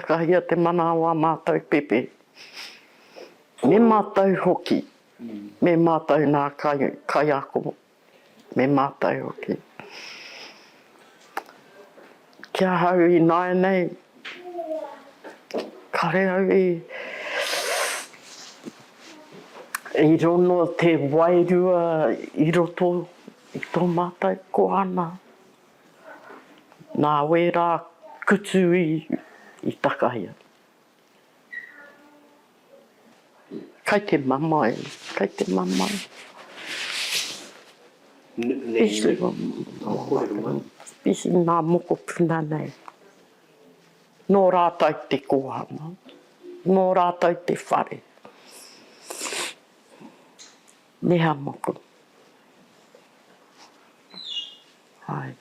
takahia te mana o ā mātou pepe. Me mātou hoki, me mātou nā kaiako, me mātou hoki. Ki ahau ināianei, kare au i, i rono te wairua i roto i tō mātou kohana. Nā wērā kutu i, i takahia. Kai te mamae, kai te mamae. Pihi nā mokopuna nei. Nō rātou te kōhanga, nō rātou te whare. Neha moko. Hai.